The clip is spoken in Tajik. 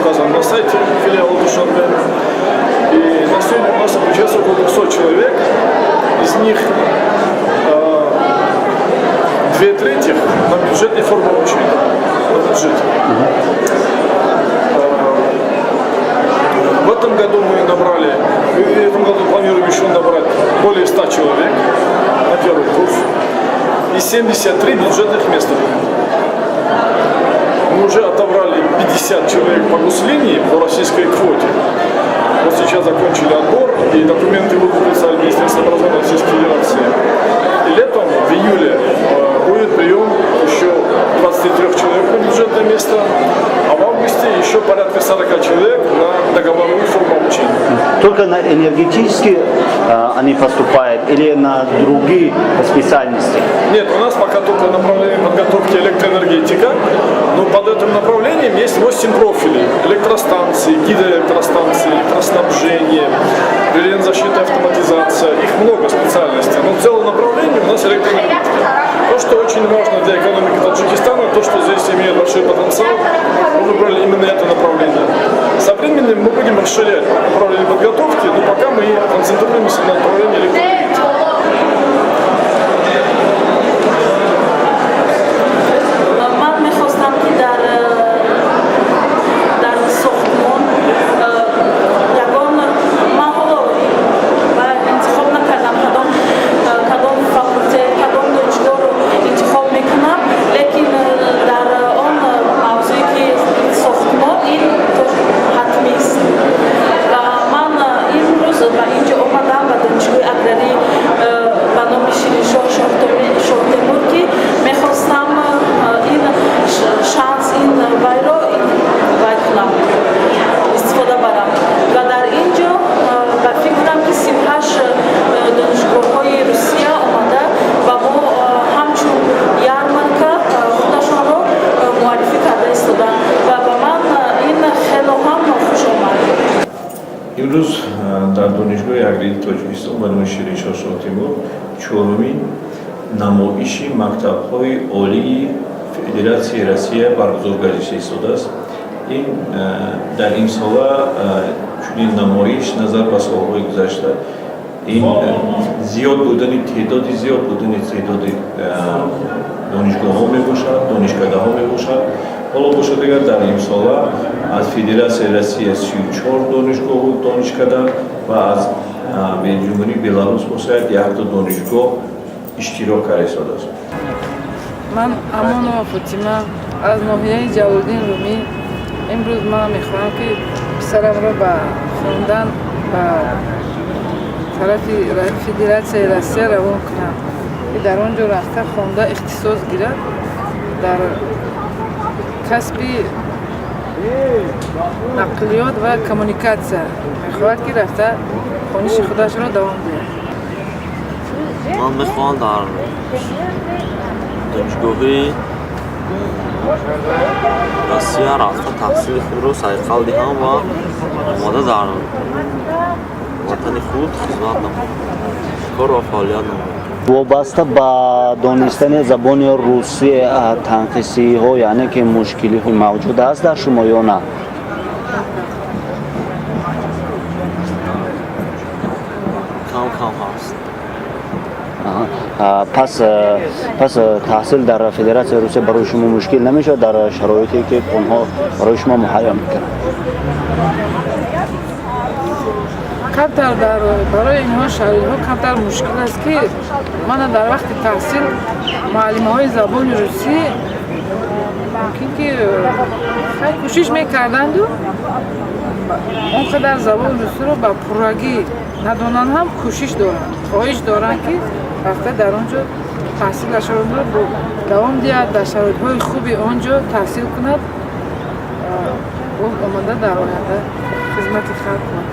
указан на сайте филиала Душанбе. И на сегодня у нас обучается около 200 человек. Из них 2/3 на бюджетной форме обучения. На бюджете. В этом году мы набрали, в этом году планируем еще набрать более 100 человек на первый курс и 73 бюджетных места будет. Мы уже отобрали 50 человек по гослинии, по российской квоте. Вот сейчас закончили отбор, и документы будут представить Министерство образования Российской Федерации. И летом, в июле, будет прием еще 23 человек на бюджетное место, а в августе еще порядка 40 человек на договорную форму обучения. Только на энергетические они поступают или на другие специальности? Нет, у нас пока только направление подготовки электроэнергетика, но под этим направлением есть 8 профилей. Электростанции, гидроэлектростанции, электроснабжение, релейно-защита, автоматизация. Их много специальностей, но целое направление у нас электроэнергетика. То, что очень важно для экономики Таджикистана, то, что здесь имеет большой потенциал, мы выбрали именно это направление. Со временем мы будем расширять направление подготовки, но пока мы концентрируемся на направлении электроэнергетики. Ман мехостам, ки дар сохтмон ягон, ман ҳоло интихоб накардам, кадом факултет, кадом донишгоҳро интихоб мекунам, лекин дар он мавзӯе, ки сохтмон, ин ҳатмист. Ва ман имрӯз ба ин ҷо омадам, ба донишгоҳи аграрӣ ба номи Шириншоҳ Шоҳтемур, ки мехостам ин шанс, ин вайро вай кунам, истифода барам. Ва дар ин ҷо ба фикрам, ки 38 донишгоҳҳои Русия омада ба мо ҳамчун ярмарка худашонро муаррифӣ карда истоданд ва ба ман ин хело ҳам хуш омад. Имрӯз дар Донишгоҳи аграрии Тоҷикистон ба номи Шириншоҳ Шоҳтемур чорумин намоиши мактабҳои олии Федератсияи Россия баргузор гардида истодааст. Ин дар имсола чунин намоиш назар ба солҳои гузашта ин зиёд будани теъдоди донишгоҳҳо мебошад, донишкадаҳо мебошад. Ҳоло бошад, агар дар имсола аз Федератсияи Россия 34 донишгоҳу донишкада ва аз Ҷумҳурии Беларус бошад, якто донишгоҳ иштирок карда истодааст. Ман Амонова Фотима аз ноҳияи Ҷалолиддин Румӣ. Имрӯз ман мехоҳам, ки писарамро ба хондан ба тарафи Федератсияи Россия равон кунам, ки дар он ҷо рафта хонда, ихтисос гирад дар касби нақлиёт ва коммуникатсия. Мехоҳад, ки рафта хониши худашро давом диҳад. Ман мехоҳам дар донишгоҳи Россия рафта, таҳсили худро сайқал диҳам ва омада дар ватани худ хизмат намоям, кор ва фаъолият намоям. Вобаста ба донистани забони русӣ танқисиҳо, яъне ки мушкилиҳо мавҷуд аст дар шумо ё на? Кам кам ҳаст. Пас таҳсил дар Федератсияи Русия барои шумо мушкил намешавад дар шароите, ки онҳо барои шумо муҳайё мекунанд? Камтар дар барои инҳо шароитҳо камтар мушкил аст, ки мана дар вақти таҳсил муаллимаҳои забони русӣ мумкин ки хай кӯшиш мекарданду, он қадар забони русиро ба пуррагӣ надонанд ҳам, кӯшиш доранд, хоҳиш доранд, ки рафта дар он ҷо таҳсилашонро давом диҳад, дар шароитҳои хуби он ҷо таҳсил кунад, боз омада дар оянда хизмати халқ кунад.